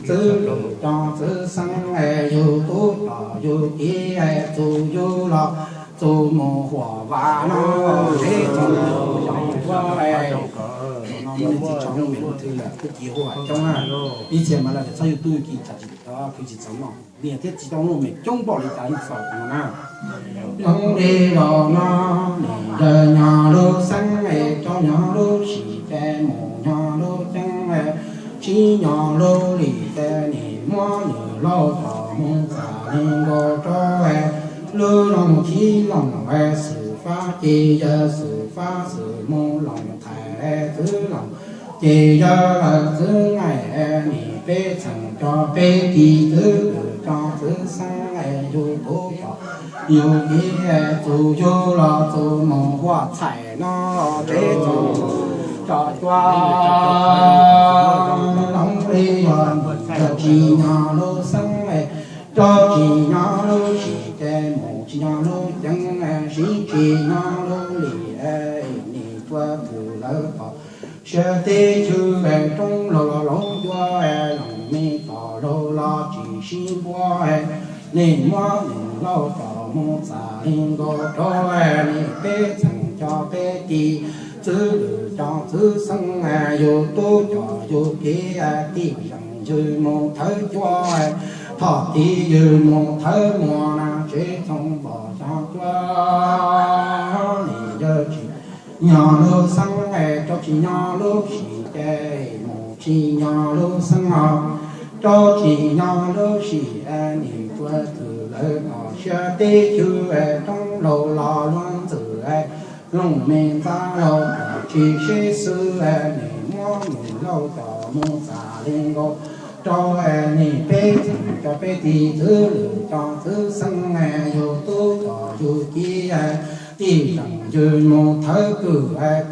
txwv lwm cov txwv xeeb, yug tub coj yug kiv, txuas yug los txuas mus huam vas no, tsev txoos xyoo tuaj. Tsis tshua lub mem lub thwj lawm, twb ci huam coob na. Ib txhia mas lawv txhob yug tub yug kiv, tsam tsis tau khwv tsis txaus noj, niam thiab txiv tau luag mem coob npaum li cas yeej txaus na. Zoo li los no, nim yawg nyob lub xeeb, rau nyob lub sim, ces mus nyob lub ceeb, sib nyob lub lim, ces nim muab nws lauj coj mus txam li nkaus rau lub loog thib loos xwm fab, ces yawg xwm fab xwm mus loos thaiv txwv loos, ces yawg lawv txwv ngaim, nim peb txheem cov peb tis txwv lwm cov txwv xeeb, yug tub coj yug kiv, txuas yug los txuas mus huam txhais no, tsev txoos cov cua. Zoo li yog nim yawg tsis nyob lub xeeb, rau tsis nyob lub sim, ces mus tsis nyob lub ceeb, sib tsis nyob lub lim, nim tuaj kwv lawv tom siab teb chaws, roob laug los laub ncua, loos me tom laug los tsis sib npuab, nim muab nws lauj coj mus txam li nkaus rau nim peb txheem cov peb tis txwv lwm cov txwv xeeb, yug tub coj yug kiv, tij zeem yws mus thawb cua, thaum tid yws mus thawb muag na, tsev txoos npom xyov cua. Nim yawg tsis nyob lub xeeb, rau tsis nyob lub sim, ces mus tsis nyob lub xeeb os, rau tsis nyob lub sim, nim tuaj kwv lawv tom siab teb chaws, roob laug los luag ntxwm, loos me ntxab laug tsis sib xws, nim muab nws lauj coj mus txam li nkaus rau nim peb txheem cov peb tis txwv lwm cov txwv xeeb, yug tub coj yug kiv, tij zeem yws mus thawb kwv,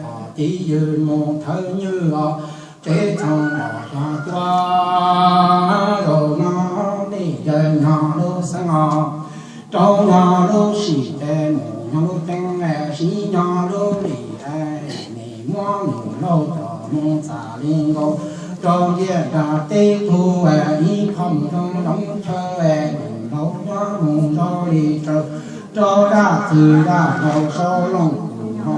thaum tid yws mus thawb nywj os, tsev txoos npom xyov cua. Zaum no nim yawg nyob lub xeeb os, rau nyob lub sim, ces mus nyob lub ceeb, sib nyob lub lim, nim muab nws lauj coj mus txam li nkaus rau ntiaj teb tug, ib qho mus zoo zoo chaw, nws laus nyob mus zoo li tsaws rau zaj txwv zaj laug sau loos kws no,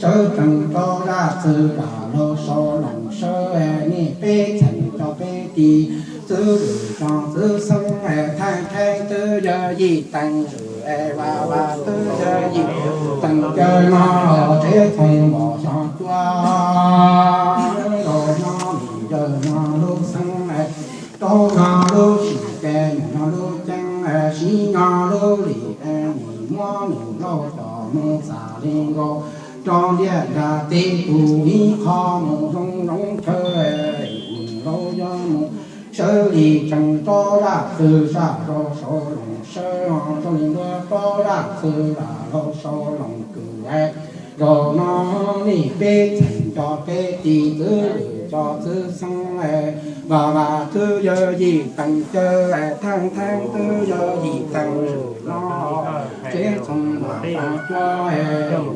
sawv tsees rau zaj txwv zaj laug sau loos sawv, nim peb txheem cov peb tis txwv lwm cov txwv xeeb, thaij theeb twb yog yim teev zwm, vas vas twb yog yim teev caw no, tsev txoos npom xyov cua. Zaum no nim yawg nyob lub xeeb, rau nyob lub sim, ces mus nyob lub ceeb, sib nyob lub lim, nim muab nws lauj coj mus txam li nkaus rau ntiaj teb tug, ib qho mus zoo zoo chaw, nws laus nyob mus sawv li tsees rau zaj txwv zaj laug sau loos sawv, zoo li ntuag rau zaj txwv zaj laug sau loos kws. Zaum no nim peb txheem cov peb tis txwv lwm cov txwv xeeb, vas vas twb yog yim teev caw, thaij theeb twb yog yim teev zwm no, tsev txoos npom xyov cua,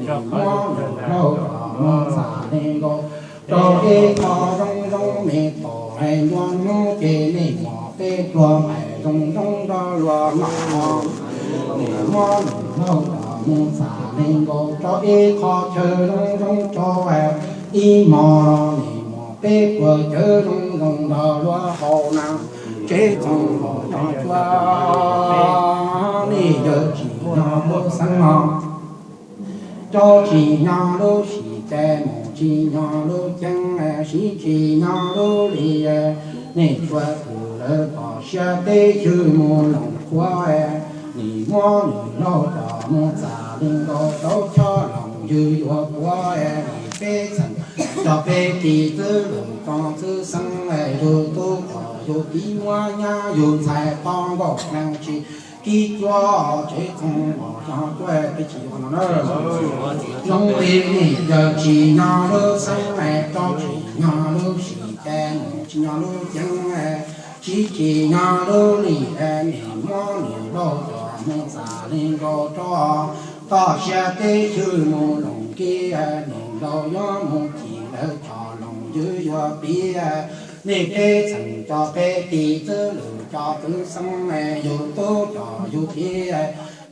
nim muab nws lauj coj mus txam li nkaus rau ib qho zoo zoo me pom, ntuag hnub ces nej mom peb pluag, zoo zoo nrog luag mam mus, nim muab nws lauj coj mus txam li nkaus rau ib qho chaw zoo zoo tso, ib hmo los nim mom peb pluag cawv zoo zoo nrog luag haus na, tsev txoos npom xyov cua. Nej yawg tsis nyob lub xeeb no, rau tsis nyob lub sim, ces mus tsis nyob lub ceeb, sib tsis nyob lub lim, nej tuaj kwv lawv tom siab teb chaws mus loos qhuav, nim muab nws lauj coj mus txam li nkaus rau chob loos ywg yuav puav, nim peb txheem cov peb tis txwv lwm cov txwv xeeb, yug tub coj yug kiv, muab nyab yug ntxhais, tau nkaus neeg tsis kib cuab, tsev txoos npom xyov cua. Peb tsis yuav no na. Zoo li nej yawg tsis nyob lub xeeb, rau tsis nyob lub sim, ces mus tsis nyob lub ceeb, sib tsis nyob lub lim, nim muab nws lauj coj mus txam li nkaus rau tom siab teb chaws mus loos kiv, nim laus yuav mus chim lawv chob loos ywg yuav piv, Nej peb txheem cov peb tiv txwv lwm cov txwv xeeb, yug tub cov yug kiv,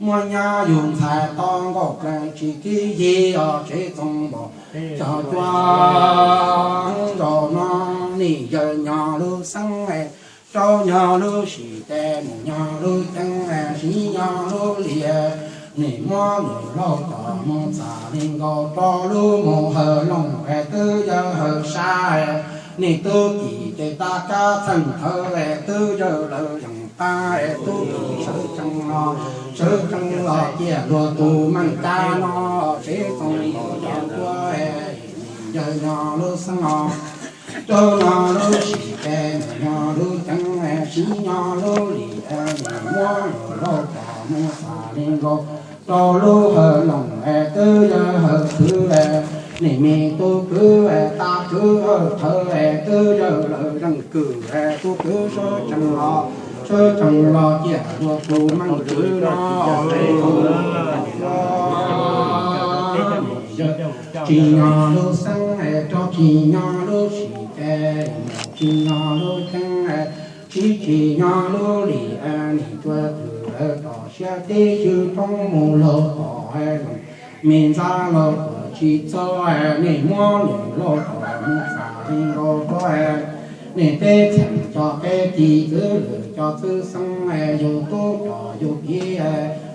muab nyab yug ntxhais tau nkaus plees tsis kib yig os tsev txoos npaum cog cua. Zaum no nej yawg nyog lub xeeb, rau nyog lub sim tes, mus nyog lub ceeb, siv nyog lub lim. Nej muab nws laug coj mus txam li nkaus rau lub mus hawm loog es twb yawg hawm sab. Nej tub tim ces tab kab txheej thawv es twb yawg lawv yees tag es tub tim sawv tsees los, sawv tsees los ciaj luag tus meej kab no, tsev txoos npaum cog cua. Yawg nyog lub xeeb os, rau nyog lub sim tes, mus nyog lub ceeb, siv nyog lub lim, muab nws laug coj mus txam li nkaus rau lub hawm loog es twb yawg hawm khwv. Nej me tub kwv, tab kwv hawm thawv es twb yawg lawv zeej kwm, tub kwv sawv tsees los, sawv tsees los ciaj luag tus meej kwv no. Tsis nyog lub xeeb, rau tsis nyog lub sim tes, tsis nyog lub ceeb, siv tsis nyog lub lim. Nej tuav twg lawv tom siab teb xyw roob mus laug tom, me ntxhab laug tuam tsis txog, nej muab nws laug coj mus txam li nkaus rau. Nej peb txheem cov peb tiv txwv lwm cov txwv xeeb, yug tub cov yug kiv,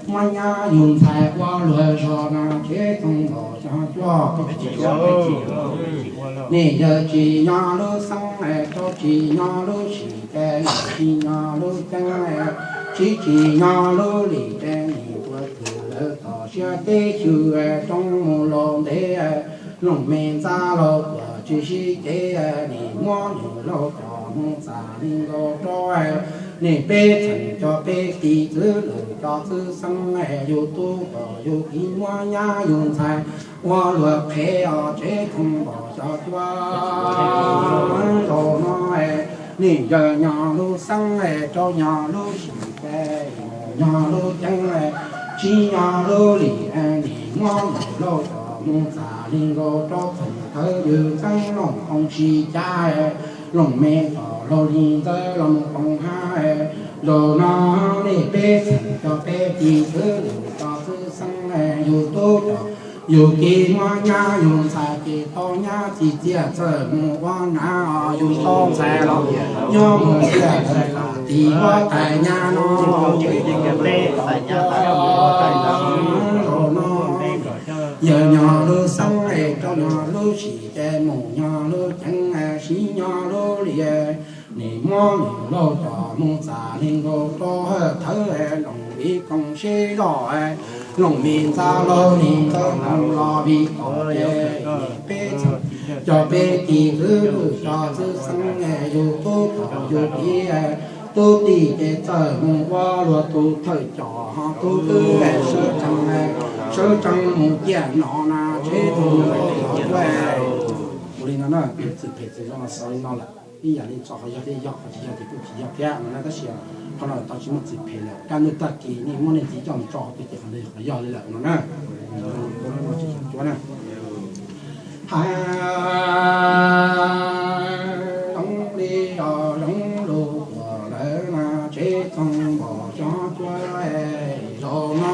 muab nyab yug ntxhais ua luag zog na tsev txoos npaum cog cua. Nej yawg tsis nyog lub xeeb, rau tsis nyog lub sim tes, tsis nyog lub ceeb, siv tsis nyog lub lim. Nej tuav twg lawv tom siab teb xyw roob mus laug ntev, loog me ntxhab laug tuam tsis sib cev, nej muab nws laug coj mus txam li nkaus rau. Nej peb txheem cov peb tiv txwv lwm cov txwv xeeb, yug tub cov yug kiv, muab nyab yug ntxhais ua luag qhev os tsev txoos npaum cog cua. Zaum no nej yawg nyog lub xeeb, rau nyog lub sim tes, nyog lub ceeb, siv nyog lub lim. Nej muab nws laug coj mus txam li nkaus rau txheem thawv ywg txeeb loog qoo tsis cab, loog me tom laug li ntawd los mus qoo hab. Zaum no nej peb txheem cov peb tiv txwv lwm cov txwv xeeb, yug tub cov yug kiv, muab nyab yug ntxhais ces tau nyab txim txiaj txawm mus ua nav os, yug tau ntxhais los nyob mus tiaj txawm lam tis huab tais nyab no. Zaum no yawg nyog lub xeeb, rau nyog lub sim tes, mus nyog lub ceeb, siv nyog lub lim. Nej muab nws laug coj mus txam li nkaus rau hawm thawv, loog viv koom sib zog, loog me ntxhab laug li ntawd, loog los viv tom ces nej peb txheem cov peb tiv txwv lwm cov txwv xeeb, yug tub cov yug kiv, tub tim ces txawm mus ua luag tus thawj coj, ho tub twb sawv tsees, sawv tsees mus ciaj no na tsev txoos npaum cog cua. Ua li no na, txwm phem txwm zoo los xaus li no lawm, ib yam li tso qhov yog thiab yog, qhov tsis yog ces kuj tsis yog thiab no na, tab sis qhov no tau tsis muaj txwm phem lawm, kaj ntug tag kis nej muab nej txiv coj mus tso qhov twg ces qhov ntawd yog qhov yog li lawm no na. Ua li no tsis tshua cuab na. Hais zoo li os, zoo lus uas lawv mas tsev txoos npaum cog cua. Zaum no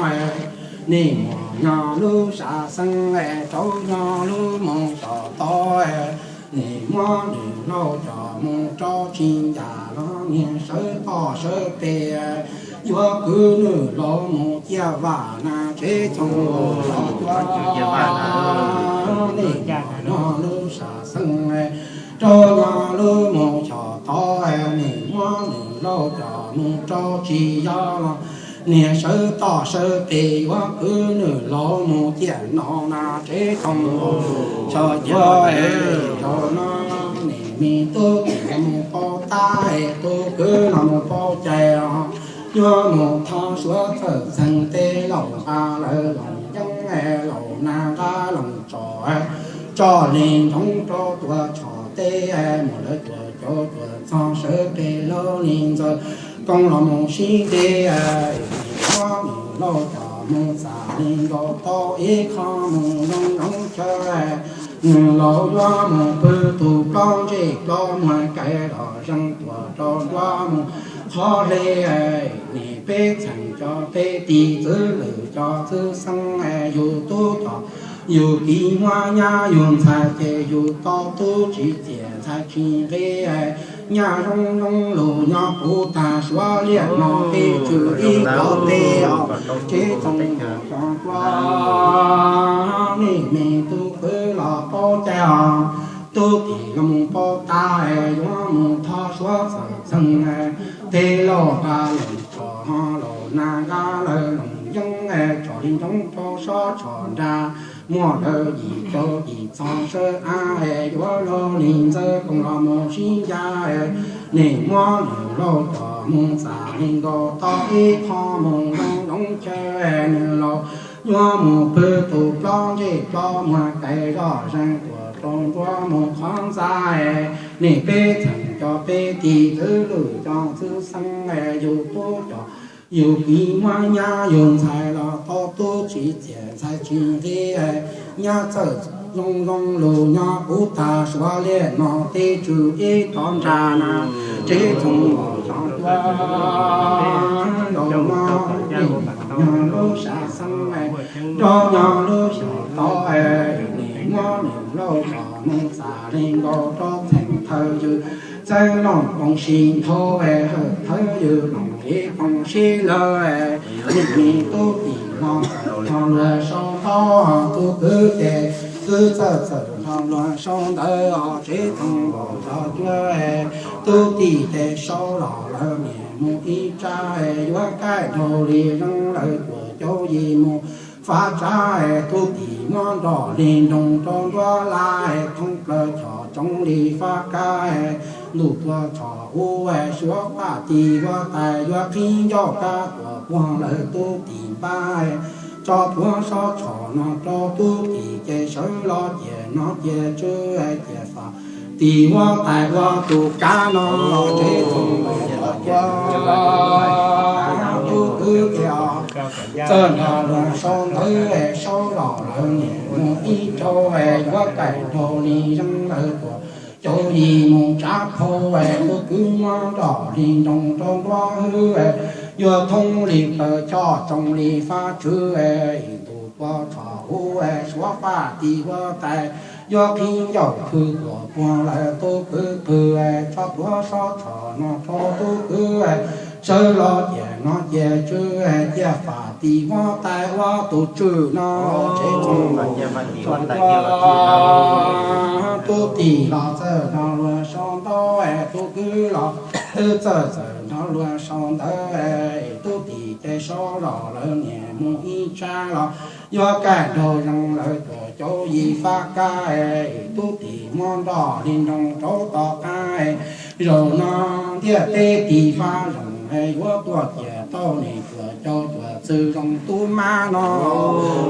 nej muab nyog lub sam xeeb, rau nyog lub moo tom tod, nej muab nws laug coj mus rau tsis ncaj los niag sawv toj sawv pem, yuav kwv nws laug mus ciaj vam na tsev txoos npaum cog cua. Nej muab nyog lub sam xeeb, rau nyog lub moo tom tod, nej muab nws laug coj mus rau tsis yog los niag sawv toj sawv pem, yuav kwv nws laug mus ciaj no na tsev txoos npaum cog cua. Zaum no nej me tub kwv mus paub tab, tub kwv los mus paub cai os, yuav mus thov suav txawj txheej tej laus nqa lawv loos yeeb, laus nag nqa loos tso, tso li nroo rau tuam tshoj teb, mus lawv tuam cauv tuam txog sawv pem laug li ntxawg koob los mus sib ntev. Muab nws laug coj mus txam li nkaus tau ib qho mus zoo zoo chaw, Nws laus yuav mus pw tus plaub ntsej plaub muag, kais los zeeg tuam rau nruab mus qhov hle. Nim peb txheem cov peb tis, txwv lwm cov txwv xeeb, yus tub cov yus kiv muab nyab, yus ntxhais ces yus tau tub tsis txiam ntxhais tsis nqi. Nyab zoo zoo lus nyob puv tag, suav liaj no peb tswm ib qhov teb os, tsev txoos los xyov tuaj. Nej me tub kwv los paub cai os, tub tim los mus paub tas, yuav mus thov suav txawm txheej. Tej lauj nqa loos tshos, ho laus nas nqa lawv loos yeeb, tsom li ntsoov rau sab tshos nra, muaj lawv yim rau yim txog sawb av, yuav luag li ntxawg koom los mus sib ncas. Nim muab nws laus coj mus txam li nkaus tau ib qho mus zoo zoo chaw, nws laus yuav mus pw tus plaub ntsej plaub muag, kais los zeeg tuam rau nruab mus qhov ntxa. Nim peb txheem cov peb tis, txwv lwm cov txwv xeeb, yus tub cov yus kiv muab nyab, yus ntxhais los tau tub tsis txiam ntxhais tsis nqi. Nyab txawm zoo zoo lus nyob puv tag, suav liaj no peb tswm ib qhov nra na, tsev txoos los xyov tuaj. Nrog nyob lub sab xeeb, nrog nyob lub xyov tod, nim muab nws laus coj mus txam li nkaus rau txheem thawj ywg Txawj Loos Koom Sib Nthau, hawm thawj ywg Loos Ib Koom Sib Lawg. Nim me tub tim no txawm nrog luag sau ntawv, tub kwv ces kwv txawm txawm nrog luag sau ntawv, tsev txoos los xyov tuaj. Tub tim ces sau los lawv niam mus ib tsab, yuav kaij nraug li zeeg lawv tuam caum yim mus fav tsab. Tub tim muab nroj li nroos rau nruab laj, thoob plaws chom tsoov li fab kab. Ntuj tuaj tshom ub, suav faj tim huab tais, yuav qhib ncauj kab tuam puag lawv tub tim npab. Tso plhuav sab tshos no rau tub tim ces sawv los ciam no ciam tswv, ciam faj tim huab tais ua tus kav no tsev txoos los xyov tuaj. Tub kwv ces txawm nrog luag sau ntawv, sau los lawv niam mus ib tsab, yuav kaij nraug li zeeg lawv tuam caum yim mus tsav phau. Tub kwv muab nroj li nroos rau nruab hwb, yuav thoob li plaws choj tsoov li fab tswv. Ntuj tuaj tshom ub, suav faj tim huab tais, yuav qhib ncauj khwv tuam puag lawv tub kwv qw. Tso plhuav sab tshos no rau tub kwv, sawv los ciam no ciam tswv, ciam faj tim huab tais ua tus tswv no tsev txoos los xyov tuaj. Tub tim los txawm nrog luag sau ntawv, tub kwv los twb txawm txawm nrog luag sau ntawv. Tub tim ces sau los lawv niam mus ib tsab los yuav kaij nraug zeeg lawv tuam caum yim fab kab. Tub tim muab nroj li nroos rau tom qab, zaum no ntiaj teb tis fab zoom, yuav tuaj ciam tau nim cuam cau cuam txwv zoo tub mab no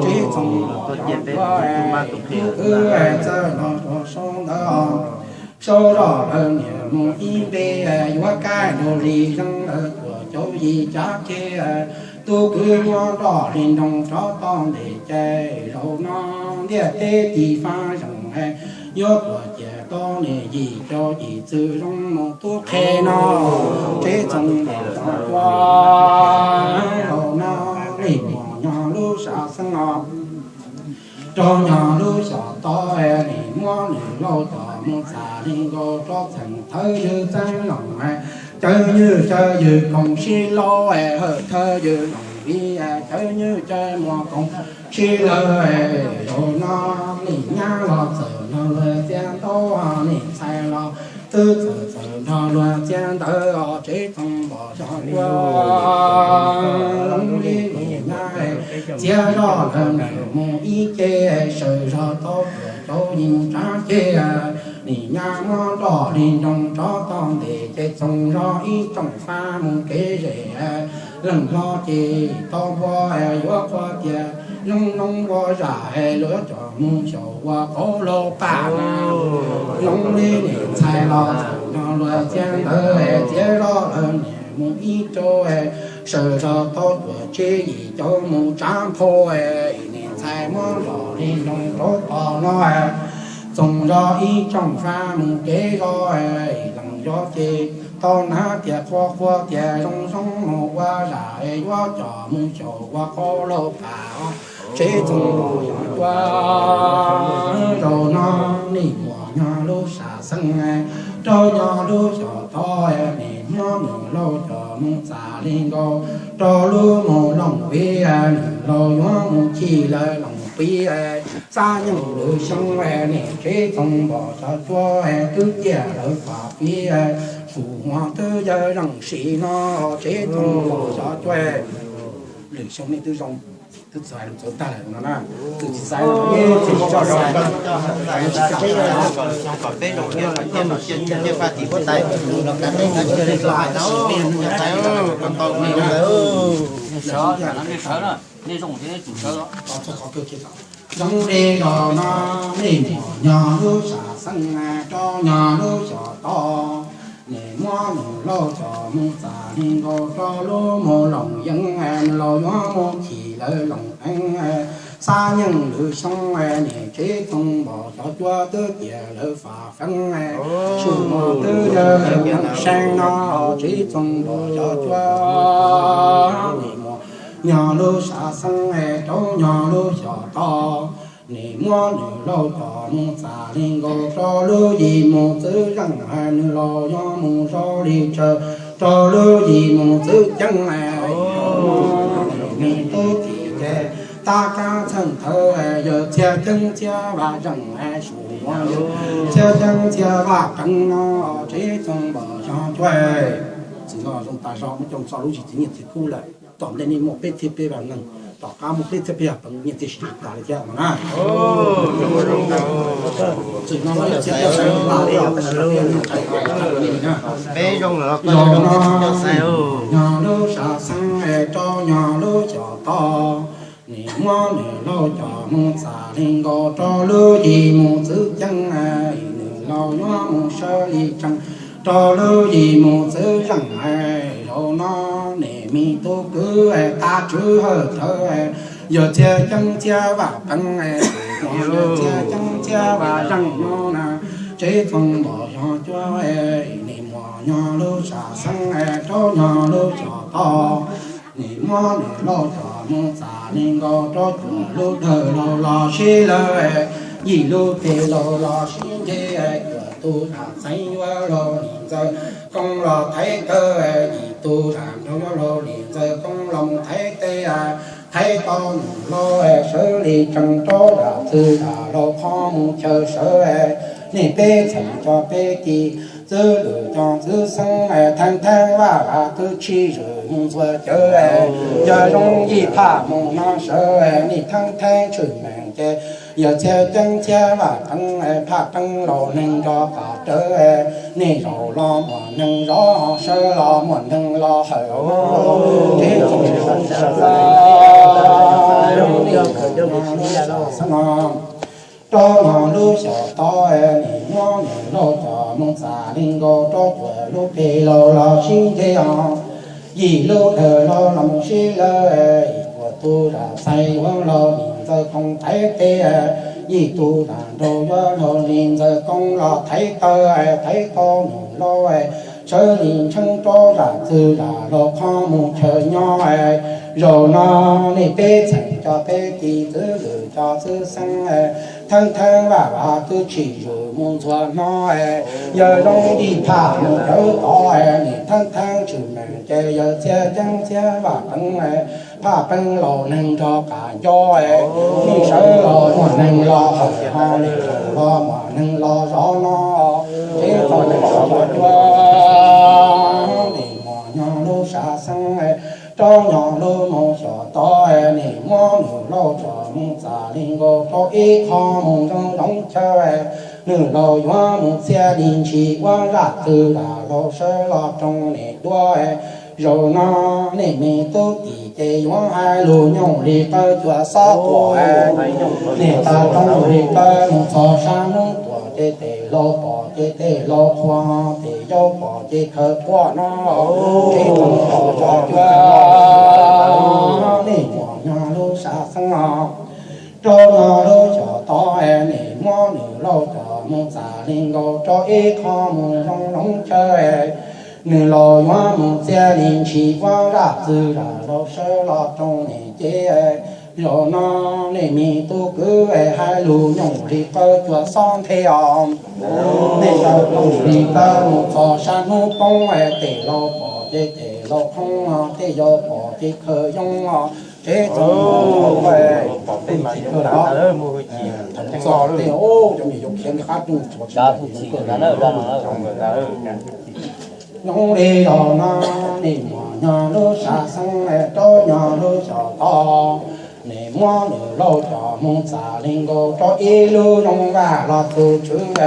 tsev txoos los xyov tuaj. Tub kwv txawm nrog luag sau ntawv, sau los lawv niam mus ib npe, yuav kaij nraug li zeeg lawv tuam caum yim tsav ceg. Tub kwv muab nroj li nroos rau tom ntej ces zaum no ntiaj teb tis fab zoom, yuav tuaj ciam tau nim yim cau yim txwv zoo mus tub qhe no tsev txoos los xyov tuaj. Zaum no nim muaj nyob lub sab xeeb os, rau nyob lub xyov tod, nim muab nws laus coj mus txam li nkaus rau txheem thawj ywg Txawj Loos, cawv nywj cawv ywg Koom Sib Lawg, hawm thawj ywg Loos Ib, cawv nywj cawv muag Koom Sib Lawg. Zaum no nim nyab los txawm nrog luag txia ntawv, nim ntxhais los twb txawm txawm nrog luag txia ntawv, tsev txoos los xyov tuaj. Zoo li nim nyab txiav zoj lawv niam mus ib ce, sawv zog tau cuam cau yim mus tsav ceg. Nim nyab muab nroj li nroos rau tom ntej ces txoos zog ib tsoom fab mus kev zem. Leej hlob ces tau npua yuav qhuas tias zoo zoo npua zam, luag coj mus xyaum ua qauv laug pam na. Zoo li nim ntxhais los txawm nrog luag txia ntawv, txiav zoj lawv niam mus ib rau, sawv zog tau cuam tsib yim cau mus tsav phau. Nim ntxhais muab nroj li nroos rau tom no, Toog zog ib tsoom fab mus kev zog, lees zog ces tau hnav tias qhua qhua tias zoo zoo mus ua zam es yuav coj mus xyaum ua qhov laug pam. Tsev Txoov Npom Xyov Cua, zaum no nej muaj nyob lub sam xeeb, rau nyob lub xyom tod, nej muab nws laug coj mus txam li nkaus rau lub mus loos pib, nws laug yuav mus chim lawv loos pib. Xab nyeej lwm xyoo nej Tsev Txoov Npom Xyov Cua twb ciaj lawv fam pib, xub hua twb yawg zeej sim no Tsev Txoov Npom Xyov Cua. Lwm xyoo nej twb zoo, twb txawv lus txawv tag lawm no na. Twb tsis xaiv, tsis tso zoo. Zoo li no nej muaj nyob lub sam xeeb, rau nyob lub xyom tod, nej muab nws laug coj mus txam li nkaus rau lub mus loos yeeb, nws laug yuav mus chim lawv loos eeb. Xab nyeej lwm xyoo nej Tsev Txoov Npom Xyov Cua twb ciaj lawv fam feeb, xub hua twb yawg zeej sim no Tsev Txoov Npom Xyov Cua, nej muaj nyob lub sam xeeb, rau nyob lub xyom tod, nej muab nws laug coj mus txam li nkaus rau lub yim mus txwv zeej, nws laug yuav mus zoo li tsaws rau lub yim mus txwv ceeb. Me tub tim ces tab kaab txheej thawv, yawg Txhiaj Ceeb Txhiaj Vaj Zeej, xub hua yawg Txhiaj Ceeb Txhiaj Vaj Peeb no Tsev Txoov Npom Xyov Cua. Txwm no zoo tas zog, muaj coob txog lub zim txiv nyiaj txiv kub lawm. Tom ntej nej muaj peb txhiab peb vaj neeg, tom qab muaj peb txhiab peb vaj peev, nyiaj txiag sib tw tas li thiab no na. Txwm no muaj ib txhiab peb vaj neeg, peb zoo los no, nyob lub sam xeeb, rau nyob lub xyom tod, nej muab nws laug coj mus txam li nkaus rau lub yim mus txwv ceeb, nws laug yuav mus sawv li tsees rau lub yim mus txwv zeej. Zaum no nej me tub kwv, tab tswv hawm thawv, yawg Txhiaj Ceeb Txhiaj Vaj Peeb, yawg Txhiaj Ceeb Txhiaj Vaj Zeej no na, Tsev Txoov Npom Xyov Cua, nej muaj nyob lub sam xeeb, rau nyob lub xyom tod, nej muab nws laug coj mus txam li nkaus rau cuaj lub dawg laug los sib lawv, yim lub tes laug los sib nce, cuaj tug zam txheeb yuav laug li ntxawg koob los thaiv taw, yim tug zam nraug yuav laug li ntxawg koob los mus thaiv teb, thaiv tau nws laug sawv li tsees rau zam txwv zam laug qhov mus chaw sawv. Nej peb txheem cov peb ci, txwv lwm cov txwv xeeb, theeb theeb vaj vaj twb tsis zwm mus ntxuav cawv, yawg zoo yim phaj mus no sawv, nej theeb theeb tshwm meem ces yawg Txhiaj Ceeb Txhiaj Vaj Peeb, phaj peeb laus neeg nrog qab rawv, nej zaum los muaj neeg zov, sawv los muaj neeg los hawm. Rau nyob lub xyom tod, nej muab nws laug coj mus txam li nkaus rau cuaj lub peg laug los sib nce os, yim lub dawg laug los sib lawv, cuaj tug zam txheeb yuav laug li ntxawg koob thaiv teb, yim tug zam nraug yuav laug li ntxawg koob los thaiv taw, thaiv tau nws laug sawv li tsees rau zam txwv zam laug qhov mus chaw nyob. Zaum no nej peb txheem cov peb ci, txwv lwm cov txwv xeeb, theeb theeb vaj vaj twb tsis zwm mus ntxuav no, yawg zoo yim phaj mus cawv tod, nej theeb theeb tshwm meem ces yawg Txhiaj Ceeb Txhiaj Vaj Peeb, phaj peeb laus neeg nrog qab nco, nej sawv los muaj neeg los hawm, nej zaum los muaj neeg los zov no. Tsev Txoov Npom Xyov Cua, nej muaj nyob lub sam xeeb, rau nyob lub mus xyom tod, nej muab nws laug coj mus txam li nkaus rau ib qho mus zoo zoo chaw, nws laug yuav mus txhiaj li ntshis ua zam txwv zam laug sawv los roos nej dua. Zaum no nej me tub tim ces yuav hais lus nyooj li qawv cua xob tuam, nej tag rooj li qawv mus txog sab hnub tuam ces tej laus pom ces tej laus qhuas, tej yau pom ces khaws quaj no. Tsev Txoov Npom Xyov Cua, nej muaj nyob lub sam xeeb os, rau nyob lub xyom tod, nej muab nws laug coj mus txam li nkaus rau ib qho mus zoo loob chaw. Nws los yuav mus txia li ntshis ua zaj txwv zam laug sawv los rau nws ces, zaum no nej me tub kwv hais lus nyooj li qawv cua xob nthe os. Nej sawv tau li tawg mus txog sab hnub poob, tes laus pom ces tes laus qhoob, tej yau pom ces khaws yoo os. Tsev txoos tej ub cov me yuav khiav li qab rooj tsuas tsis nyob li los no, nej muam nyob lub sab xeeb, rau nyob lub xyov tod, nej muab nws laus coj mus txam li nkaus rau ib lub rooj vag los tus tswv,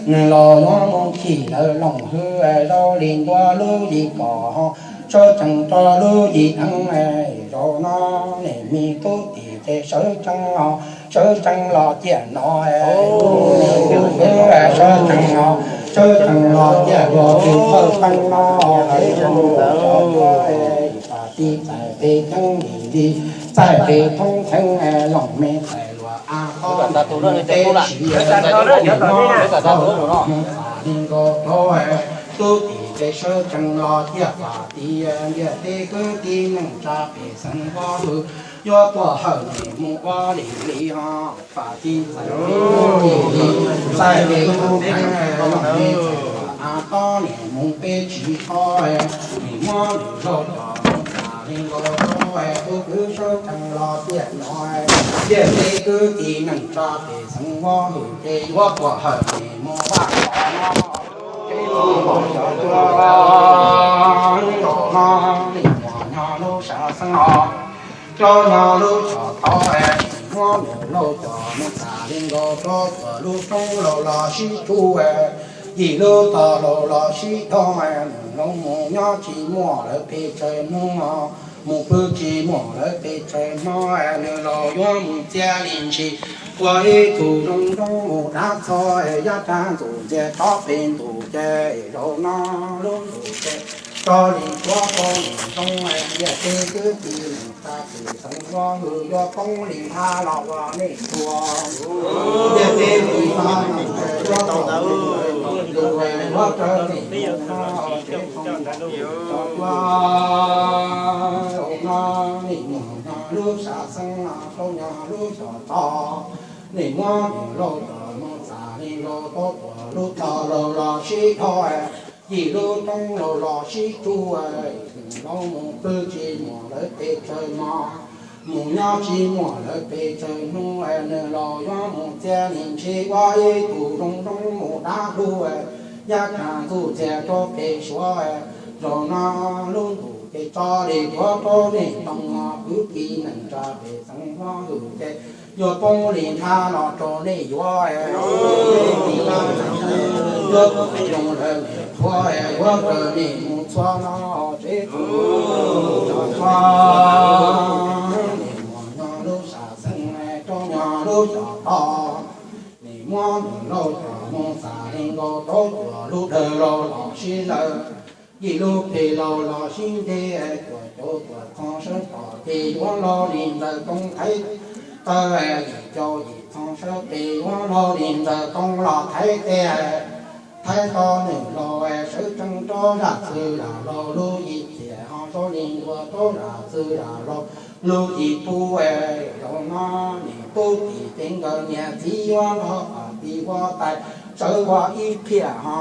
nws los yuav mus chim lawv loos hwj, zoo li ntua lub yim pom ho sawv tsees rau lub yim dheev. Zaum no nej me tub tim ces sawv tsees los, sawv tsees los ciaj no, sawv tsees los, sawv tsees los ciaj dua tus qhawj teeb no, pam tib txais peb ceeb li li, txais peb thoob theeb, loos me txais luag av qhov teb tsis, txais li nkaus rau tub tim ces sawv tsees los ciaj pam tib, ntiaj teb kwv tij neej tsa pej xeem phooj ywg, yuav tuaj hawm nej mus ua li li ho. Pam tib txais peb ceeb li li, txais peb thoob theeb, loos me txais luag av qhov nej mus peb tsis tau, nej muab nws laus coj mus txam li nkaus rau tub kwv sawv tsees los ciaj no, ntiaj teb kwv tij neej tsa pej xeem phooj ywg ces yuav tuaj hawm nej mus ua li li ho. Zaum no nej muam nyob lub sab xeeb os, rau nyob lub xyov tod, muab nws laus coj mus txam li nkaus rau tuam lub roob laus los sib tsuj, yim lub tog laus los sib dhos, nws laus mus nyob tsis muaj lawv pes tsawg hnub, mus pw tsis muaj lawv pes tsawg hmo, nws laus yuav mus txia li ntshis ua ib tug zoo zoo mus dab txog, yav tag ntuj ntxias tsob pes ntuj ces zaum no lub ntuj ces tso li tuav rau nws zoo, ntiaj teb kwv tij neej tsa pej xeem phooj ywg yuav poob li nthab los ua nej tuag. Ntiaj teb kwv tij neej tsa yuav tau tus yuav raws nej mus txog tsev txhoov tso tuaj. Zaum no nej muam nyob lub sab xeeb, rau nyob lub xyov tod, nej muab nws laus coj mus txam li nkaus rau tuam lub tog laus los sib dhos, yim lub roob laus los sib tsuj, nws laus mus pw tsis muaj lawv pes tsawg hmo, mus nyob tsis muaj lawv pes tsawg hnub, nws laus yuav mus txia li ntshis ua ib tug zoo zoo mus dab lug, yav tag ntuj ntxias rau pes suav, zaum no lub ntuj ces tso li tuav rau nej ntoo kwv tij neej tsa pej xeem phooj ywg ces yuav poob li nthab los rau nej yuav, yuav poob zoo lawv nej qhuav, yuav raws nej mus txog no tsev txhoov tso tuaj. Nej muam nyob lub sab xeeb, rau nyob lub xyov tod, nej muab nws laus coj mus txam li nkaus rau tuam lub dawg laus los sib lawv, yim lub pes laus los sib nte, tuam cauv tuam txhoov sawv tom ces yuav los li ntawm toob thaiv taw, yim cauv yim txhoov sawv tes yuav los li ntawm toob los thaiv tes, thaiv tau nws laus sawv tsees rau zaj txwv zam laug lub yim txiaj ho zoo li ntua rau zaj txwv zam laug lub yim pub. Zaum no nej tub tim ces nkawd niam txiv yuav nrog pam tib ua tais sawv ua ib phiaj ho,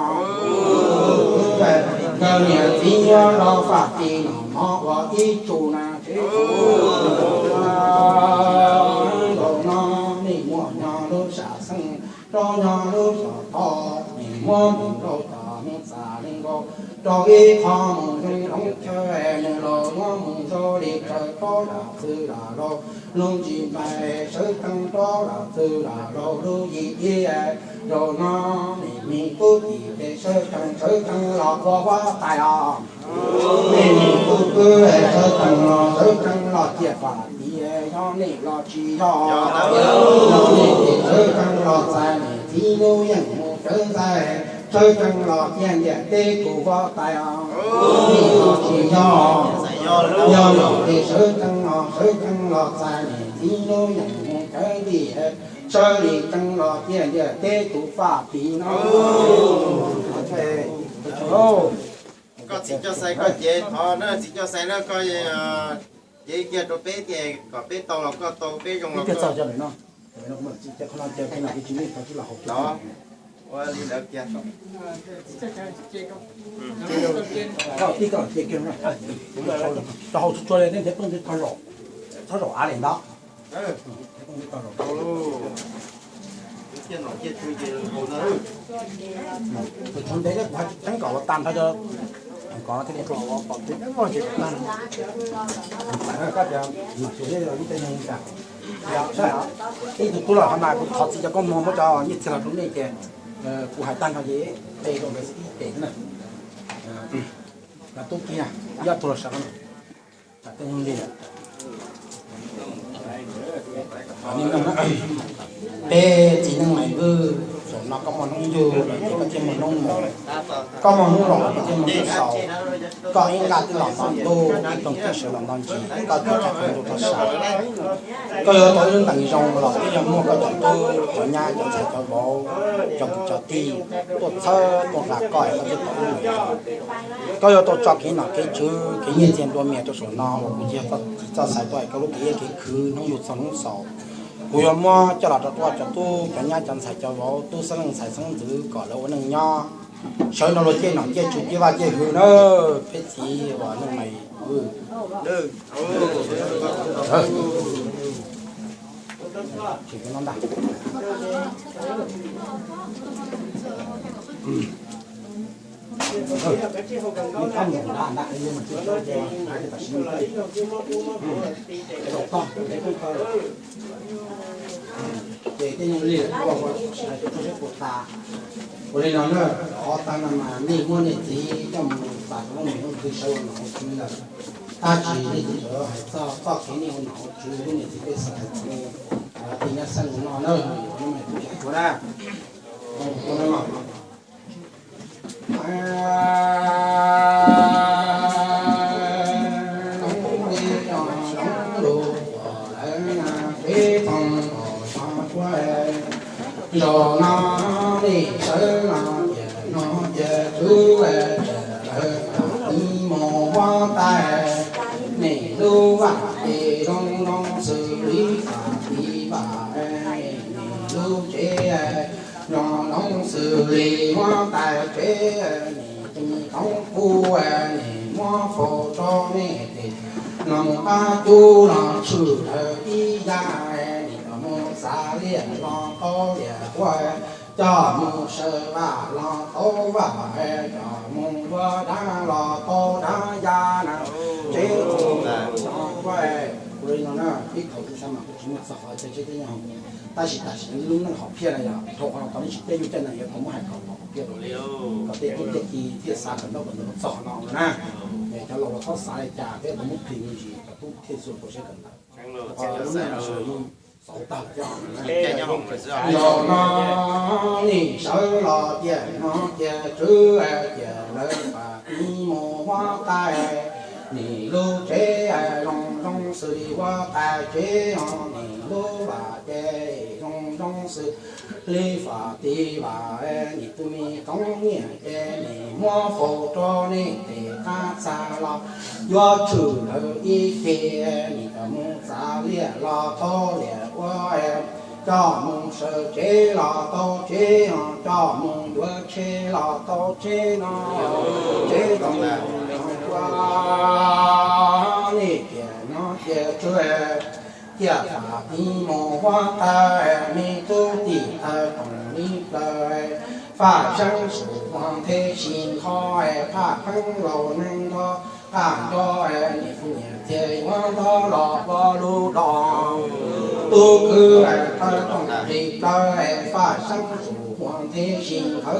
nkawd niam txiv yuav nrog pam tib noj mov ua ib tsu na tsev. Zaum no nej muam nyob lub sab xeeb, rau nyob lub xyov tod, nej muab nws laus coj mus txam li nkaus rau ib qho mus zoo loob chaw, nws laus yuav mus zoo li raws rau zaj txwv zam laug lub ntsis ntais, sawv tsees rau zaj txwv zam laug lub yim ib. Zaum no nej me tub tim ces sawv tsees sawv tsees los ua huab tais os. Nej me tub kwv sawv tsees los sawv tsees los ciaj pam tib, yog nej los tsis yog, yog nej ces sawv tsees los txais nej txiv lub yeej mus cawv ntxais, sawv tsees los ciaj ntiaj teb tus huab tais os. Nej los tsis yog, yog nej ces sawv tsees los sawv tsees los txais nej txiv lub yeej mus cawv ntiaj Sawv li ceeb los tiag tiag teb tus faj tiv no. Koj txiv coj xais koj ces thov na, txiv coj xais na, koj cev kiag rau peb tias kom peb tau los koj tau, peb zoo los koj. Ua li ntawd kiag. Tib koj cia kiag, rau hauv tsuag tsuag li, tej ntev pheej tib tog zaum, txhob zaum av li ntawd. Tus tsov ntev kuv hais tseeb kom ua tag nrho, kom thiaj li, koj tias mam xyuas ib tej neeg cas. Ib tug tub los qhov na, kuv thov txim cov koob hmoov muab cov nyiaj txiag los rau nej ces kuv hais tag nrho ces pe rau ntawd ib pem xwb na. Tub kiag, ib ob tug los sawv. Peb txiv neej Maiv Vwj, zaum no koj muaj hnub yug lawm ces koj thiaj muaj hnub mus, koj muaj hnub laus lawm koj thiaj muaj hnub xaus. Koj ib nqaj twb los nto ntuj, ib tug twb sawv los nto ntsis, koj tsis tshaj qhov ntug tog sam. Koj yuav tau ib lub ntees zoo los twb yog muaj koj cov tub cov nyab cov ntxhais cov vauv, cov kwv cov tij tuaj txhawb tuaj nqa koj es koj thiaj tau ib lub ntees zoo. Koj yuav tau tso kev nom kev tswv kev nyiaj txiag nplua mias rau saum no uas kuv tsis txawj xaiv tuaj es koj lub kev iab kev khwv hnub yug txog hnub xaus. Kuv yuav muab coj los rau rau cov tub cov nyab cov ntxhais cov vauv tub xeeb leej ntxhais xeeb ntxwv kom lawv ua neej nyob sawv no luag ciaj nom ciaj tswv ciaj vaj ciaj hwj na. Peb txiv uas neej Maiv Vwj. Ces tej nyuag li ua ua siab puas tas. Ua li no na, qhov tag no mas nej muab nej txiv coj mus pas rau leej niam leej txiv sawv los nom ua tswv lawm. Tab sis nej txiv sawv hais txog txoj kev nej ua nom ua tswv lub niam txiv pej xeem, tej nyab xeeb no na, kuv tsis hais dua na. Zaum no nej sawv no ces no ces tswv ces lawv ib mus huab tais, nej lub vaj ces zoo zoo xws li faj tiv vaj, nej lub tsev zoo zoo xws li huab tais tsev, nej tus me koov pub nej muab faus rau nej tes no mus qab cub los tshwm dhawv ib yam, nej coj mus xav liaj los tau liaj ua, coj mus saw vaj los tau vaj, coj mus yuav dab los tau dab ya na. Tsev ua, ua li no na, ib thaum kuv xav mas kuv tsis muaj txog qhov tseeb tseeb, tab sis tam sim no lub neej hom phiaj na yog dhau qhov no tau, nej tsis teb yus caj nees yuav tau muab hais kom hom phiaj rau li, kom tej tub tej ki thiaj xav kawm ntaub kawm ntawv txog qhov no na. Cov laus los txhob xav li cas, peb tau muab plhis me ntsis kom tub thiaj xua tau siab kawm ntawv. Lub neej sawv daws yeej xav tag cov zaum no nej sawv los tias no tias tswv tias lawv pab ib mus huab tais, nej lub tsev zoo zoo xws li huab tais tsev, nej lub vaj ces zoo zoo xws li faj tiv vaj, nej tus me koov niam ces nej muab faus rau nej tes qab txag los yuav tshwm dhawv ib teg, nej coj mus xav liaj los tau liaj ua, coj mus saw tsev los tau tsev, coj mus yuav tsheb los tau tsheb no. Tsev zoo ua, nej tias no tias tswv, tias faj ib mus huab tais, me tub tij tawg toom li plaws, faj seeb xus huam nthe sis nqho, faj qeeb laus neeg nrog qab nrog, nej poj niam thiaj yuav ntog los ua lub dos. Tub kwv tawg toom li plaws, faj seeb xus huam nthe sis nqho,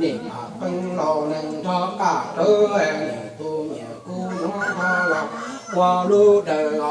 nej faj qeeb laus neeg nrog qab rawv, nej tus niam kuj yuav ntog los ua lub dawm os.